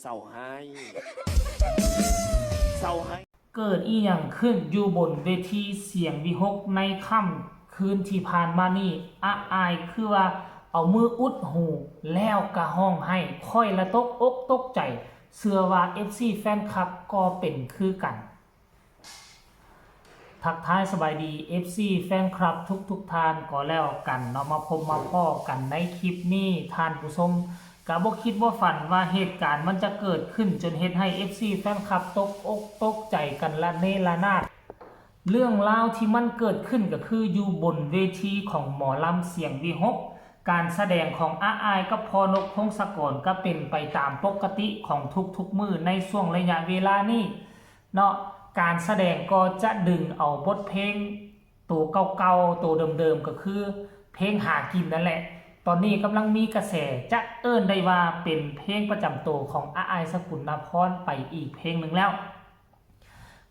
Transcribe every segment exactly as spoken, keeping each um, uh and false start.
เศร้าไห้ เศร้าไห้ เกิดอีหยังขึ้นอยู่บนเวทีเสียงวิหคในค่ำคืนที่ผ่านมานี่ อาอายคือว่าเอามืออุดหูแล้วก็ฮ้องไห้ ข้อยละตกอกตกใจ เชื่อว่า เอฟซี แฟนคลับก็เป็นคือกัน ทักทายสบายดี เอฟซี แฟนคลับทุกๆท่านก็แล้วกันเนาะ มาพบมาพ้อกันในคลิปนี้ ท่านผู้ชม ก็บ่คิดบ่ฝันว่าเหตุการณ์มันจะเกิดขึ้นจนเฮ็ดให้ เอฟซี แฟนคลับตกอกตกใจกันระเนระนาด เรื่องราวที่มันเกิดขึ้นก็คืออยู่บนเวทีของหมอลำเสียงวิหค การแสดงของอาอายกับพ่อนกพงศกรก็เป็นไปตามปกติของทุกๆมื้อในช่วงระยะเวลานี้เนาะ การแสดงก็จะดึงเอาบทเพลงตัวเก่าๆ ตัวเดิมๆ ก็คือเพลงหากินนั่นแหละ ตอนนี้กำลังมีกระแส จะเอิ้นได้ว่าเป็นเพลงประจำตัวของอาอายสกุลนพรไปอีกเพลงหนึ่งแล้ว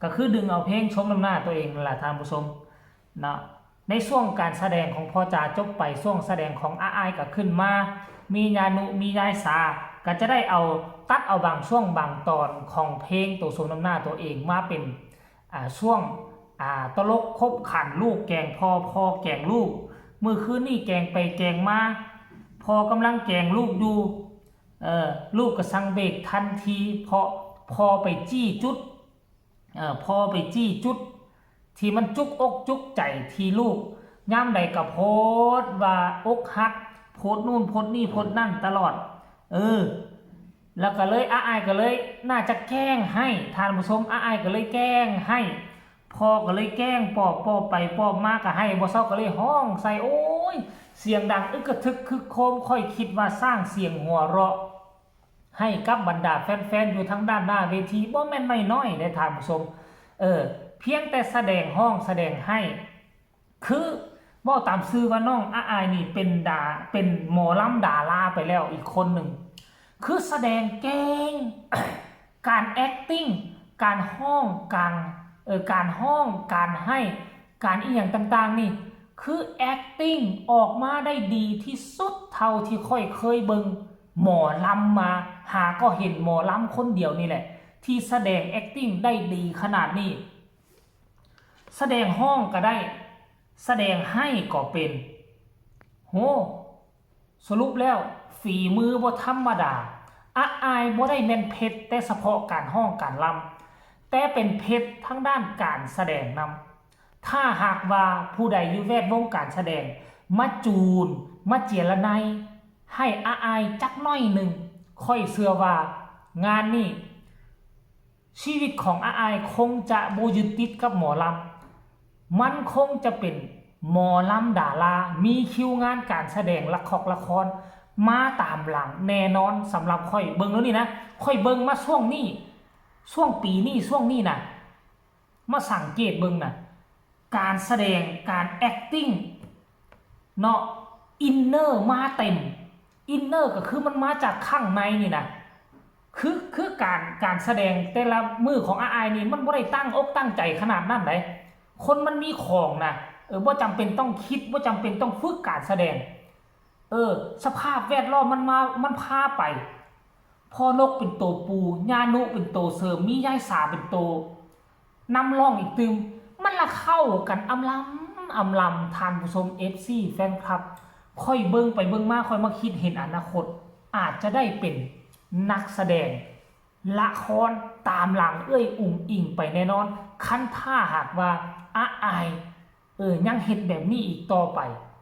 ก็คือดึงเอาเพลงชมนำหน้าตัวเองนั่นล่ะท่านผู้ชมเนาะ ในช่วงการแสดงของพ่อจ๋าจบไป ช่วงแสดงของอาอายก็ขึ้นมา มีญานุ มียายสา ก็จะได้เอาตัดเอาบางช่วงบางตอนของเพลงตัวชมนำหน้าตัวเองมาเป็น อ่า ช่วง อ่า ตลกขบขัน ลูกแกล้งพ่อ พ่อแกล้งลูก มื้อคืนนี่แกล้งไปแกล้งมา พ่อกำลังแกล้งลูกอยู่ เออ ลูกก็สั่งเบรกทันที เพราะพ่อไปจี้จุด เออ พ่อไปจี้จุด ที่มันจุกอกจุกใจที่ลูก ยามใดก็โพสต์ว่าอกหัก โพสต์นู่นโพสต์นี่โพสต์นั่นตลอด เออ แล้วก็เลย อาอายก็เลยน่าจะแกล้งให้ ท่านผู้ชม อาอายก็เลยแกล้งให้ พ่อก็เลยแกล้งปอบ ปอบไปปอบมาก็ไห้บ่เซา ก็เลยฮ้องใส่ โอ้ย เสียงดังอึกกระทึกครึกโครม ข้อยคิดว่าสร้างเสียงหัวเราะ ให้กับบรรดาแฟนๆ อยู่ทางด้านหน้าเวที บ่แม่นน้อยๆ เด้ท่านผู้ชม เออ เพียงแต่แสดงฮ้องแสดงไห้ คือเว้าตามซื่อว่าน้องอาอายนี่เป็นดา เป็นหมอลำดาราไปแล้วอีกคนหนึ่ง คือแสดงเก่ง การ acting การฮ้อง การ เอ่อ การฮ้อง การไห้ การอิหยังต่างๆ นี่ คือ acting ออกมาได้ดีที่สุดเท่าที่ข้อยเคยเบิ่งหมอลำมา หาก็เห็นหมอลำคนเดียวนี่แหละ ที่แสดง acting ได้ดีขนาดนี้ แสดงฮ้องก็ได้ แสดงไห้ก็เป็น โห สรุปแล้วฝีมือบ่ธรรมดา อาอายบ่ได้แม่นเพชรแต่เฉพาะการฮ้องการลำ แต่เป็นเพชรทางด้านการแสดงนำ ถ้าหากว่าผู้ใดอยู่แวดวงการแสดง มาจูน มาเจียรไนให้อาอายจักหน่อยหนึ่ง ข้อยเชื่อว่างานนี้ ชีวิตของอาอายคงจะบ่ยึดติดกับหมอลำ มันคงจะเป็นหมอลำดารา มีคิวงานการแสดงละครละคร มาตามหลังแน่นอนสำหรับข้อยเบิ่งแล้วนี่นะ ข้อยเบิ่งมาช่วงนี้ ช่วงปีนี้ ช่วงนี้นะ มาสังเกตเบิ่งนะ การแสดง การ acting เนาะ inner มาเต็ม inner ก็คือมันมาจากข้างในนี่นะ คือ คือการ การแสดงแต่ละมื้อของอาอายนี่ มันบ่ได้ตั้งอกตั้งใจขนาดนั้นได๋ คนมันมีของนะ เออ บ่จำเป็นต้องคิด บ่จำเป็นต้องฝึกการแสดง เออ สภาพแวดล้อมมันมา มันพาไป พ่อนกเป็นโตปู ย่านุเป็นโตเสริม มียายสาเป็นโตนำร้องอีกตื่ม มันละเข้ากันอำลำอำลำ ท่านผู้ชม เอฟซี แฟนคลับ ข้อยเบิ่งไปเบิ่งมา ข้อยมาคิดเห็นอนาคต อาจจะได้เป็นนักแสดงละครตามหลังเอื้อยอุ๋งอิ๋งไปแน่นอน คันถ้าหากว่าอาอาย เออ ยังเฮ็ดแบบนี้อีกต่อไป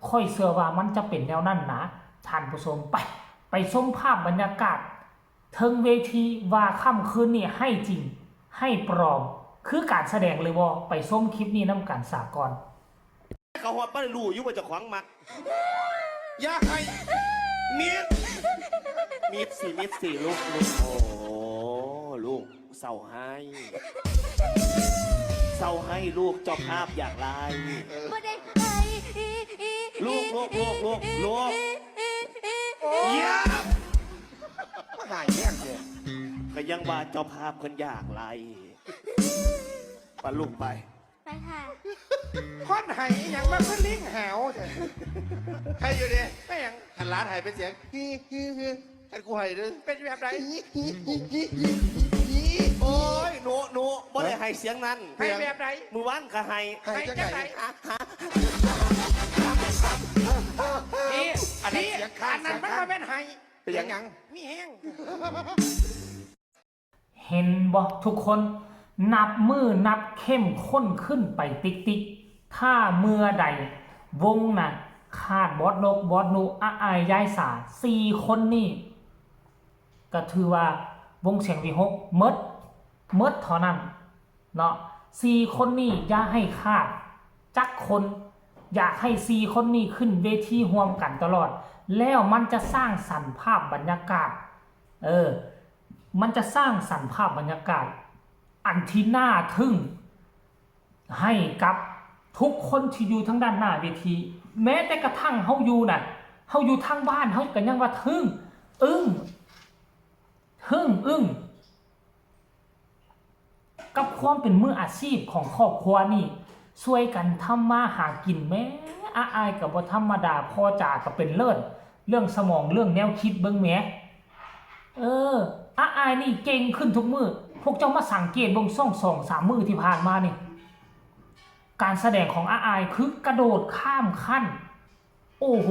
ข้อยเชื่อว่ามันจะเป็นแนวนั้นนะ ท่านผู้ชม ไป ไปชมภาพบรรยากาศเทิงเวทีว่าค่ำคืนนี้ไห้จริง ไห้ปลอม คือการแสดงหรือบ่ ไปชมคลิปนี้นำกันสาก่อน เขาฮอดบ่ได้รู้อยู่ว่าเจ้าของมัก อย่าไห้ มิด มิดสิ มิดสิ ลูก ลูก โอ้ ลูก เศร้าไห้ เศร้าไห้ลูก เจ้าภาพอยากไล่ บ่ได้ไห้ ลูก ลูก ลูก ลูก ลูก โอ้ย เยี่ยม มาหายแห้งเลย ก็ยังว่าเจ้าภาพเพิ่นอยากไล่ ไปลูกไป ไปค่ะ คนไห้อีหยังมาคือลิงหาวแท้ ไห้อยู่เด้ ไม่หยัง คันหลานไห้เป็นเสียง ฮือ ฮือ ฮือ ให้กูให้เด้อ เป็นแบบไหน โอ้ยหนูหนูบ่ได้ให้เสียงนั้น ให้แบบไหน มือว่านก็ให้ ให้จังไหน นี่ อันนั้นเสียงข้าง อันนั้นมันมาเป็นไห้ เป็นหยัง มีแห้ง เห็นบ่ทุกคน นับมือนับเข้มข้นขึ้นไปติ๊กติ๊กถ้าเมื่อใดวงน่ะขาดบอสนกบอสนุอาอายยายสาสี่คนนี่ ก็ถือว่าวงเสียงวีหกเมิดเมิดเท่านั้นเนาะสี่คนนี่อย่าให้ขาดจักคน อยากให้สี่คนนี่ขึ้นเวทีร่วมกันตลอด แล้วมันจะสร้างสรรค์ภาพบรรยากาศ เออ มันจะสร้างสรรค์ภาพบรรยากาศ อันที่น่าทึ่ง ให้กับทุกคนที่อยู่ทางด้านหน้าเวที แม้แต่กระทั่งเฮาอยู่น่ะเฮาอยู่ทางบ้านเฮาก็ยังว่าทึ่งอึ้งทึ่งอึ้ง กับความเป็นมืออาชีพของครอบครัวนี่ช่วยกันทำมาหากินแม่อาอายกับบ่ธรรมดาพ่อจ๋าก็เป็นเลิศเรื่องสมองเรื่องแนวคิดเบิ่งแหมเอออาอายนี่เก่งขึ้นทุกมือพวกเจ้ามาสังเกตเบิ่งช่องสองสามมือที่ผ่านมานี่ การแสดงของอาอายคือกระโดดข้ามขั้น โอ้โห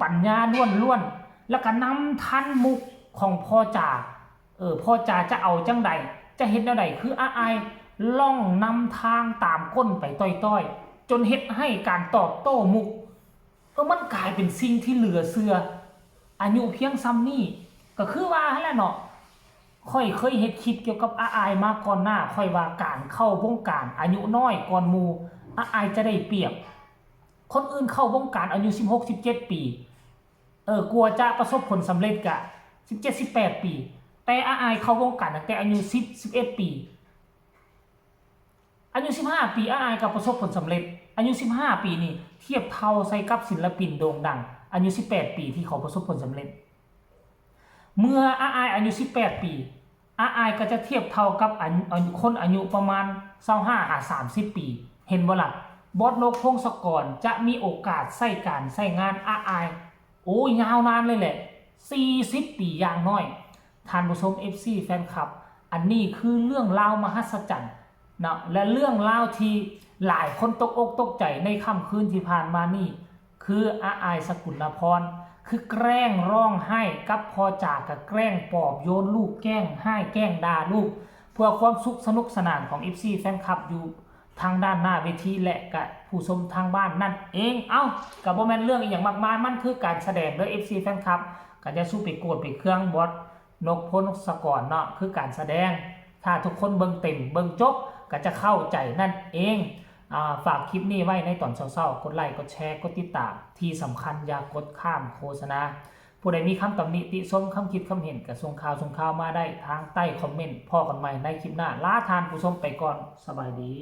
ปัญญาล้วนๆแล้วก็นำทันมุกของพ่อจ๋าเออพ่อจ๋าจะเอาจังใดจะเฮ็ดแนวใดคืออาอายล่องนำทางตามก้นไปต้อยๆ จนเฮ็ดให้การตอบโต้มุกเออมันกลายเป็นสิ่งที่เหลือเชื่อ อายุเพียงส่ำนี้ก็คือว่าหั่นแหละเนาะข้อยเคยเฮ็ดคลิปเกี่ยวกับอาอายมาก่อนหน้าข้อยว่าการเข้าวงการอายุน้อยก่อนหมู่อาอายจะได้เปรียบ คนอื่นเข้าวงการอายุสิบหก สิบเจ็ดปี เออกว่าจะประสบผลสำเร็จกะสิบเจ็ด สิบแปดปี แต่อาอายเข้าวงการตั้งแต่อายุสิบ สิบเอ็ดปี อายุสิบห้าปีอาอายก็ประสบผลสำเร็จ อายุสิบห้าปีนี่เทียบเท่าใส่กับศิลปินโด่งดัง อายุสิบแปดปีที่เขาประสบผลสำเร็จ เมื่ออาอายอายุสิบแปดปีอาอายก็จะเทียบเท่ากับอายุอายุคนอายุประมาณซาวห้าหาสามสิบปี เห็นบ่ล่ะบอสนกพงศกรจะมีโอกาสใช้การใช้งานอาอาย โอ้ยยาวนานเลยแหละ สี่สิบปีอย่างน้อย ท่านผู้ชม เอฟซี แฟนคลับ อันนี้คือเรื่องราวมหัศจรรย์เนาะและเรื่องราวที่หลายคนตกอกตกใจในค่ำคืนที่ผ่านมานี่ คืออาอายสกุลนพร คือแกล้งร้องไห้กับพ่อจ๋ากับแกล้งปลอบโยนลูกแกล้งไห้แกล้งด่าลูก เพื่อความสุขสนุกสนานของ เอฟซี แฟนคลับอยู่ทางด้านหน้าเวทีและกับผู้ชมทางบ้านนั่นเอง เอ้าก็บ่แม่นเรื่องอีหยังมากมาย มันคือการแสดงเด้อ เอฟซี แฟนคลับ ก็จะสู้ไปโกรธไปเคืองบอสนกพงศกรเนาะ คือการแสดง ถ้าทุกคนเบิ่งเต็มเบิ่งจบก็จะเข้าใจนั่นเอง อ่า ฝากคลิปนี้ไว้ในตอนเช้าๆ กดไลค์กดแชร์กดติดตาม ที่สำคัญอย่ากดข้ามโฆษณา ผู้ใดมีคำตำหนิติชมคำคิดคำเห็นก็ส่งข่าวส่งข่าวมาได้ทางใต้คอมเมนต์ พ้อกันใหม่ในคลิปหน้า ลาท่านผู้ชมไปก่อน สบายดี